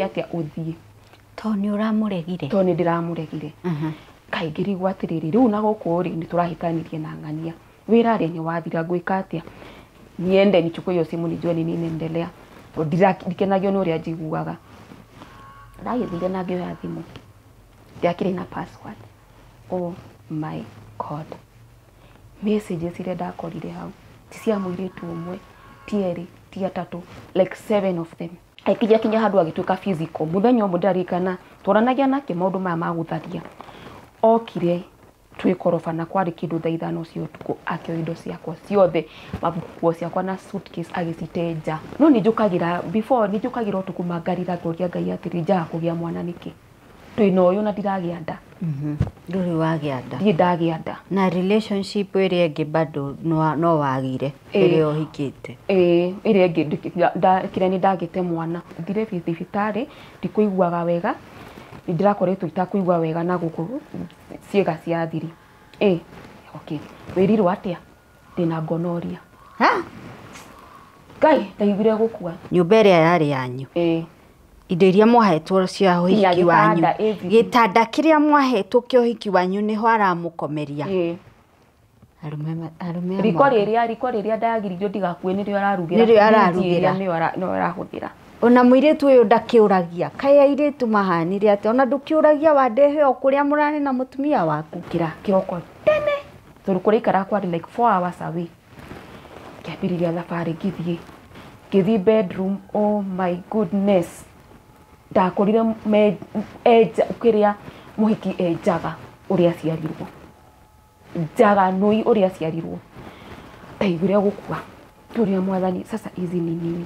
Gwĩke atĩa ũthiĩ? To nĩ ũramũregire. Tondũ nĩ ndĩramũregire. Kaĩ ngĩrigwo atĩrĩrĩ, rĩu na gũkũ rĩ, nĩ tũrahĩtanirie na ng'ania, wĩra rĩ nĩ wathira, ngwĩka atĩa? Niende nichukue hiyo simu nijue nini inaendelea, tondũ ndikenagio nĩ ũrĩa njiguaga. Ndagĩthire na ngĩoya thimũ, ndiakĩrĩ na password. Oh my God, messages iria ndakorire hau ti cia mũirĩtu ũmwe, ti erĩ, ti atatũ, like seven of them. Akinya kinya handũ agĩtuĩka physical. Mũthenya ũmwe ndĩraririkana twaranagia nake maũndũ maya ma gũtharia, okire twĩ koroba na kwarĩ kĩndũ thaa 5 cia ũtukũ, akĩoya indo ciakwa ciothe, nguo ciakwa na suitcase, agĩcite nja. No nĩ njũkagĩra, before nĩ njũkagĩra ũtukũ mangarira, ngoria Ngai atĩrĩ, njaga kũgĩa mwana nĩkĩ? Twĩna ũyũ na ndiragĩa nda. Ndũrĩ wagĩa nda. Ndirĩ ndagĩa nda. Na relationship ĩrĩa ĩngĩ bado no wagire? Ĩĩ. Ĩrĩa ũhikĩte. Ĩĩ, ĩrĩa ĩngĩ kĩrĩa nĩ ndagĩte mwana. Thire thibitarĩ, ndikũiguaga wega, nĩ ndĩrakoretwo itakũigua wega na gũkũ ciĩga cia thiri. Ĩ okay, wĩrirwo atĩa? Ndĩna gonorrhea. Ha? Ngai, ndaiguire gũkua. Nyũmba ĩrĩa yarĩ yanyu? Ĩĩ. Indo iria mwahetwo cia nginya ũhiki wanyu? Gĩtanda, everything. Gĩtanda kĩrĩa mwahetwo kĩa ũhiki wanyu nĩho aramũkomeria? Ĩĩ. Arũme riko amwe. Rĩrĩa ndagiririo ndigakue nĩrĩo ararugĩra. Nĩrĩo Fridge ararugĩra. ĩrĩa nĩyo arahũthĩra. Ona mũirĩtu ũyũ ndakĩũragia, kaĩ airĩtu mahanire atĩa? Ona ndũkĩũragia wandehe o kũrĩa mũrarĩ na mũtumia waku? Kĩra kĩroko tene, tondũ kũrĩa ikaraga kwarĩ like 4 hours away. Ngĩambĩrĩria thabarĩ, ngĩthiĩ bedroom. Oh my goodness, ndakorire enja kĩrĩa mũhiki enjaga ũrĩa aciarirwo, njaga nũi ũrĩa aciarirwo. Ndaiguire gũkua, ngĩũria Mwathani, sasa hizi ni nini?